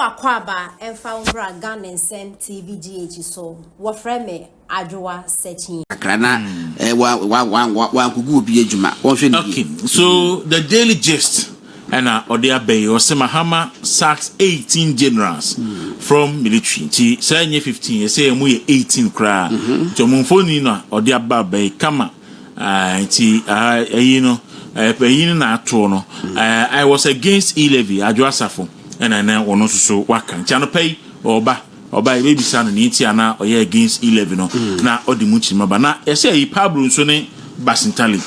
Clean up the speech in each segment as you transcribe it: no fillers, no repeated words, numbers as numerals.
Wakɔ aba ɛmfa wo bra Ghana Nsɛm TV GH so. Wɔfrɛ me Adwoa Sɛkyi. Kakra na eh, wa wa wa wa wankogu obi adwuma, wɔnhwɛ no yie. Okay, so the Daily Gist ɛna ɔde aba yi, ɔsɛ Mahama sacks 18 generals from military. Nti sɛ ɛnyɛ 15, ɛsɛ ɛmu yɛ 18 koraa. Nti ɔmo mfoni no a ɔde aba yi kama. Ah, nti ah, ɛyi no ɛyi no na atoɔ no. I was against e-levy, Adwo Asafo ɛna ɛnɛ ɔno nso so waka. Nti anɔpa yi ɔba ɔba yi bebisa no ne nti ana ɔyɛ against e-levy no na ɔde mu kyerɛ ba na yɛsɛ ɛyi Pablo nso ne Basintale.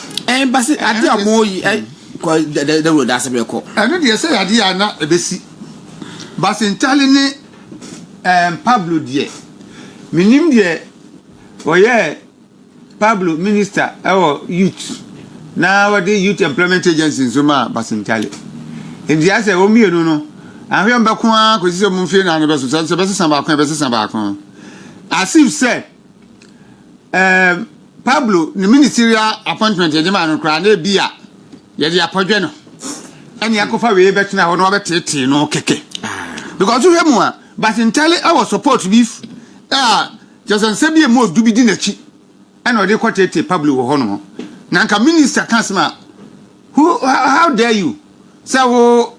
Basi ade a ɔmo yi kɔ dɛ dɛ da asɛm ɛkɔ. Ɛno deɛ, sɛ yadeɛ a na ɛbɛsi Basintale ne Pablo deɛ, menim deɛ ɔyɛ Pablo minister ɛwɔ youth na wɔde Youth Employment Agency nso ma Basintale. Nti asɛ wɔn mmienu no ahwɛ wɔn bɛko ara kɔsi sɛ wɔn mfie nan no bɛso sɛ bɛsesa baako a bɛsesa baako, as if sɛ Pablo ne ministerial appointment yɛde maa no koraa na ebi a yɛde apɔdwe no ɛne akɔfa wei bɛtena hɔ na wɔbɛtetee no kɛkɛ, because wohwɛ mu a, Basintale ɛwɔ support bi a kyerɛ sɛ nsɛm bi emu odu bi di n'akyi ɛna ɔde kɔ tete Pablo wɔ hɔ nom. Na nka minister ka asɛm a, who how dare you sɛ wo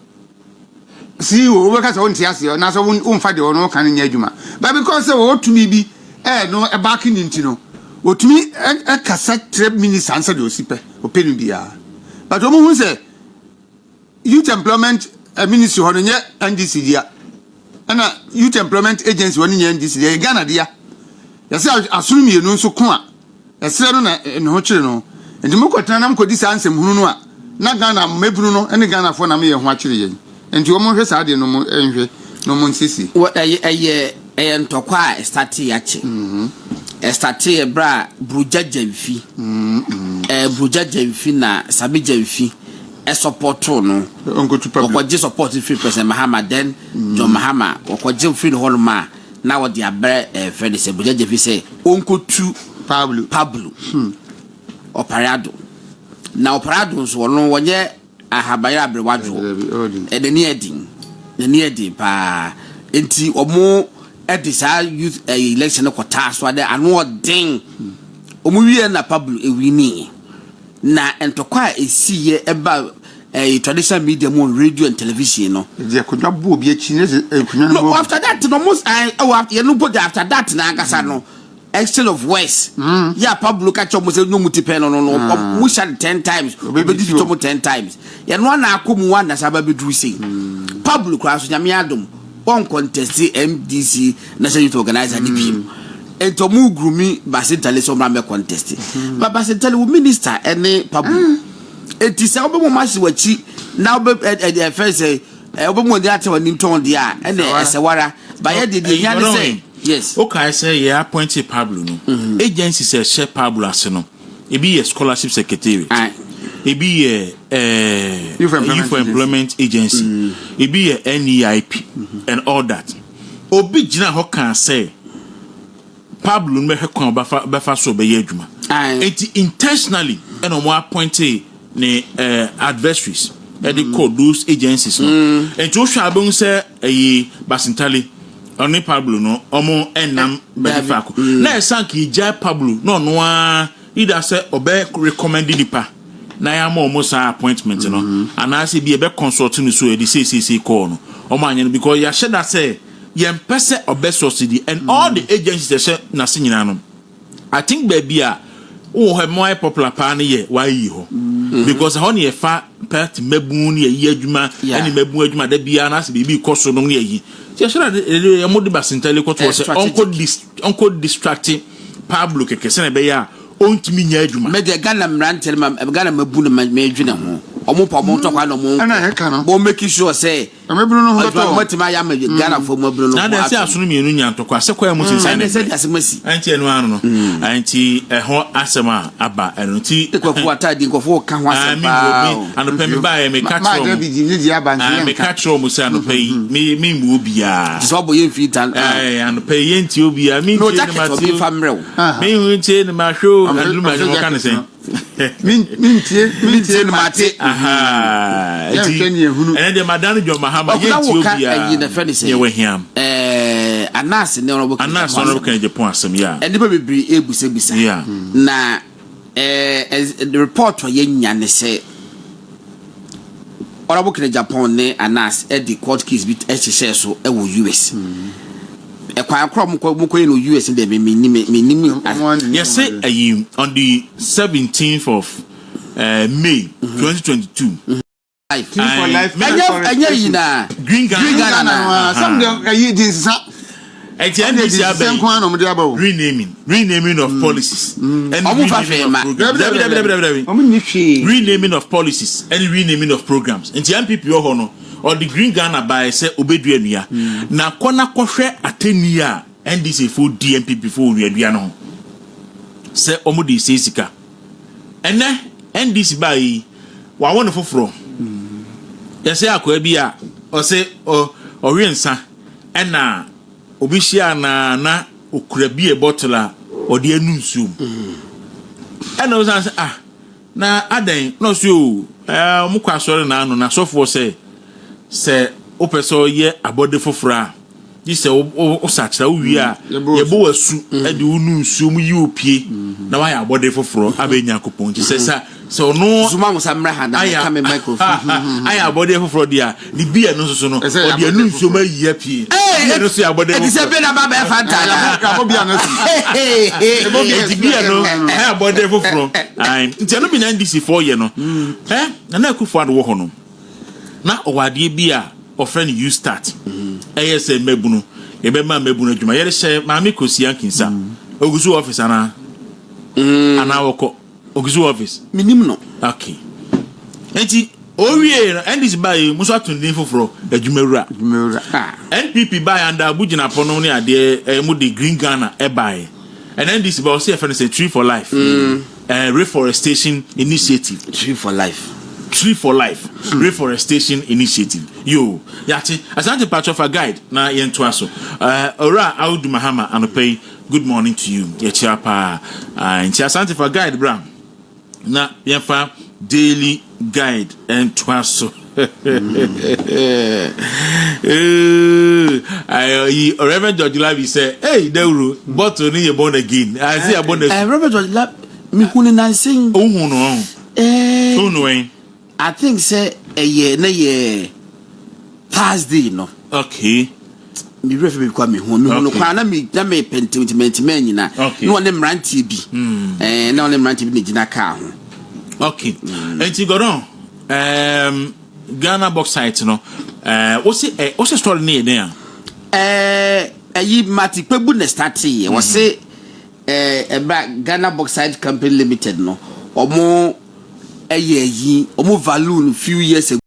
CEO wobɛka sɛ wonte aseɛ na sɛ womfa deɛ ɔno ka no nyɛ adwuma? But because sɛ wɔwɔ tumi bi ɛɛ no ɛbaake ne nti no, wɔtumi ɛkasa kyerɛ minister nsɛ deɛ ɔsi pɛ ɔpɛ no biara. But wɔn hu sɛ Youth Employment Ministry hɔ no nyɛ NDC dea, ɛna Youth Employment Agency hɔ no nyɛ NDC dea, yɛ Ghana dea. Yɛsɛ asono mmienu nso ko a, ɛserɛ no na ne ho kyere no. Nti mokɔtena na mokɔdi saa nsɛmhunu no a, na Ghana mmabunu no ne Ghanafoɔ na meyɛ ho akyere yɛn. Nti wɔn nhwɛ saa adeɛ no, mo nhwɛ na wɔn nsiesie. Wɔ ɛyɛ ntɔkwa a ɛstartee akyɛ. Ɛstartee ɛberɛ a Burugya Gyamfi, Burugya Gyamfi na Sami Gyamfi ɛsupportoo no. Ɔnkɔtu Pablo. Wɔkɔgye support firi President Mahama, then John Mahama, wɔkɔgye firi ne hɔnom a na wɔde abrɛ fɛ ne sɛ Burugya Gyamfi sɛ ɔnkɔtu Pablo. Pablo Opare Addo. Na Opare Addo nso, ɔno wɔnyɛ ahabayɛ aberewadwoɔ. Dabi, ɔdi. N'ani ɛden, n'ani ɛden paa. Nti ɔmo ɛde saa youth election no kɔtaa so ade ano ɔden. Ɔmo wie na Pablo ewini na ntɔkwa a esiiɛ ɛba traditional media mu on radio and television no. Ɛdi akonnwa bu obi akyi ne sɛ akonnwa no No mu. After that no, ɔmo ɛwɔ yɛn no mpo de, after that na ankasa no, exchange of words yɛ a Pablo ka kyerɛ ɔmo sɛ nyɛ ɔmo ti pɛ no, ɔmo hyɛ no 10 times, ɔbɛdi fi ɔmo 10 times. Yɛn no ana akɔ mu wa na saa ba bɛduru sei. Pablo koraa so, Nyame adom, wɔn contest NDC national youth organizer ne biem. Nti ɔmo groom Basintale sɛ ɔmo amɛ contest, but Basintale wo minister ɛne Pablo. Eti sɛ wobɛmu ɔmo ahyɛ w'akyi na wobɛ ɛ ɛ ɛfɛ sɛ wobɛmu ɔde ate w'ani ntɔn deɛ a, ɛnɛ ɛsɛ wara bayɛ deɛ hia ne sɛ yes. Wokae sɛ yɛ appoint Pablo no, agency sɛ ɛhyɛ Pablo ase no, ebi yɛ Scholarship Secretariat, ebi yɛ Youth Employment. Youth Employment Agency, ebi yɛ NEIP and all that. Obi gyina hɔ kaa sɛ Pablo no bɛhwɛ kwan a ɔbɛfa so ɔbɛyɛ adwuma. Eti intentionally ɛna ɔmo appoint ne adversaries ɛde kɔ those agencies no. Nti wohwɛ a, abɛhu sɛ ɛyi Basintale ɔne Pablo no, ɔmo ɛnam baabi Dabi. faako na ɛsan ka egyae Pablo na ɔno ara either sɛ ɔbɛ recommend nipa na yɛama ɔmo saa appointment no, anaasɛ bi ɛbɛ consult no so yɛde seeseesei kɔɔ no, ɔmo anyɛ no because yɛahyɛ da sɛ yɛmpɛ sɛ ɔbɛ succeed. And all the agencies ɛhyɛ n'ase nyinaa no, I think baabi a wowɔ hɔ ɛmo ayɛ popular paa no yɛ wayi hɔ, because ɛhɔ ne yɛfa party mmabun ne yɛyi adwuma ɛne mmabun adwuma da biara na asɛ biribi kɔ so no ne yɛyi. Nti ɛhyɛ da ɛmo de Basintale kɔto hɔ sɛ strategic. ɔnkɔ distract Pablo kɛkɛ sɛnɛ ɛbɛyɛ a ɔntumi nyɛ adwuma. Mɛ deɛ, Ghana mmeranteɛ no ma Ghana mabu no ma mɛdwene ho. Ɔmo pa ɔmo ntɔkwa na ɔmo Ɛna ɛka no. bɔn make sure sɛ Ɛmɛbunu no ho adwuma bɛtɔ no wɔn. mɔtumi ayɛ ama Ghanafoɔ mu abunu no Na ho de sɛ ato. asono mmienu nya ntɔkwa sɛ kwan mu sinsan. Ɛnɛ sɛ de asɛm asi. Ɛnti ɛno ano no, ɛnti ɛho asɛm a aba ɛno nti. Kwaku ataadi nkɔfoɔ ka ho Ah, asɛm mi paa mi o. anɔpɛ mi baayɛ meka Maa kyerɛ da ɔmo bi di ne di aba nti Ah, yɛnka. meka kyerɛ ɔmo sɛ anɔpɛ yi mi mu obiara. Te sɛ ɔbɔ yɛn fi tan. Ɛɛ, anɔpɛ yi yɛntie obiara, mi Na o ntie ne jacket ma ɔbi tie fa mmerɛ o. mi ntie ne ma hwɛ o. Ɔmfɛ- Aduru ma ɔmfɛ ɛnyɛ ɔka ne jacket sɛn. Mintie mintie no mate. Aha, nti Yɛnhwɛ ne yɛhunu. Ɛnɛ deɛ madan John Mahama Ɔkuna yɛntie wo ka ɛyi na obiara fɛ ne sɛ yɛwɔ hiam. Anaase ne Honorable Ken Anaasɛ Agyapong Honorable asɛm. Ken Agyapong asɛm yɛ a. Nnipa bebree ebusabisa. Na the report a yɛnya ne sɛ Honorable Ken Agyapong ne Anas ɛde court case bi ɛhyehyɛ so ɛwɔ US. Ɛkwan korɔ mo kɔ yɛ no US deɛ, mi nim. Yɛsɛ ayi on the 17th of May 2022. Life. Tree for life. Ɛnyɛ yi na. Green Ghana. Green Ghana Ghana no na. a sɛm deɛ ɛyi di nsesa. Ɛnti Ɛna NDC di aba nsesa yi nko ara na ɔmo de aba o. Renaming of policies ɛne Ɔmo fa renaming hwee of ma. programs. Dabi, dabi, dabi, dabi. Ɔmo ni hwee. Renaming of policies ɛne renaming of programs. Nti NPP wɔ hɔ no, ɔde Green Ghana baeɛ sɛ obɛdua nnua, na kɔ na kɔhwɛ atɛnni a NDC fo di NPP fo nnuadua no ho sɛ ɔmo de ɛsɛ sika. Ɛnɛ NDC baa yi, wawɔ no foforɔ. Yɛsɛ akoa bi a ɔsɛ ɔwe nsa, ɛna obi hyia na okura beer bottle a ɔde anu nsuo mu, ɛna ɔsan sɛ, "Ah, na adan?" Na ɔsɛ o, ɔmo kɔ asɔre na ano na asɔfoɔ sɛ wopɛ sɛ ɔyɛ abɔde foforɔ a, gye sɛ wosakyera wowie a, yɛbɔ yɛbɔ w'asu, ɛde wo nu nsuo mu yi wo pie na wayɛ abɔde foforɔ abɛyɛ Nyankopɔn. Nti sɛ ɔno Zuma wo sa mmra ha na ayɛ ka me microphone. Ayɛ abɔdeɛ foforɔ deɛ a, ne bia no nso so no, Ɛsɛ yɛ ɔde anu abɔdeɛ nsuo mu ayi apue. Bia no nso yɛ abɔdeɛ Ɛti sɛ foforɔ. bi na ba bɛɛ Fanta na. Yɛabɔ bia no so. Yɛbɔ bia Nti bia no ɛyɛ abɔdeɛ foforɔ. Aye. Nti ɛno bi na NDC foɔ yɛ no. Nana Akufo Addo wɔ hɔ no na ɔwɔ adeɛ bi a ɔfrɛ no YouStart. Ɛyɛ sɛ mmabunu, yɛbɛma mmabunu adwuma. Yɛde hyɛ Maame Kosia Nkinsa ogu so wɔ office anaa wɔkɔ ogu so wɔ office. Minim no. Okay, nti owie no, NDC baa yi muso ato ne din foforɔ, Adwumawura. Adwumawura. Ah. NPP baa yɛ anda Abu Jinapor no ne adeɛ mu de Green Ghana ɛbaeɛ, ɛna NDC baa, ɔsɛ yɛfrɛ no sɛ Tree for Life, Reforestation Initiative. Tree for Life. Tree for Life Reforestation Initiative. Yo, yate. Asante Patro, guide na yɛntoa so. Owura Audu Mahama, anɔpɛ yi, good morning to you. Yɛkyia paa. Nti Asante, fa guide bra na yɛmfa Daily Guide ntoa so. Ayi Reverend George Labi sɛ, "Hey, dawuro bottle ni yɛ born again." I say yɛ born again. Reverend George Labi, mihu ne nansen. Ohun no ɔhun. Ohun no wɛn? I think sɛ ɛyɛ ne yɛ Thursday no. Mi wura fɛ mi kɔ mi hu no kwan na mi pɛntɛmtɛmtɛmɛ nyina. Na ɔne mmeranteɛ bi. Na ɔne mmeranteɛ bi na gyina kaa ho. Okay. Nti Gordon, Ghana bauxite no, wosi story ne yɛ den a? Ɛyi Mati Kpebu na start yɛ. Wɔsi ɛbra Ghana Bauxite Company Limited no, ɔmo ɛyɛ yi ɔmo value no few years ago.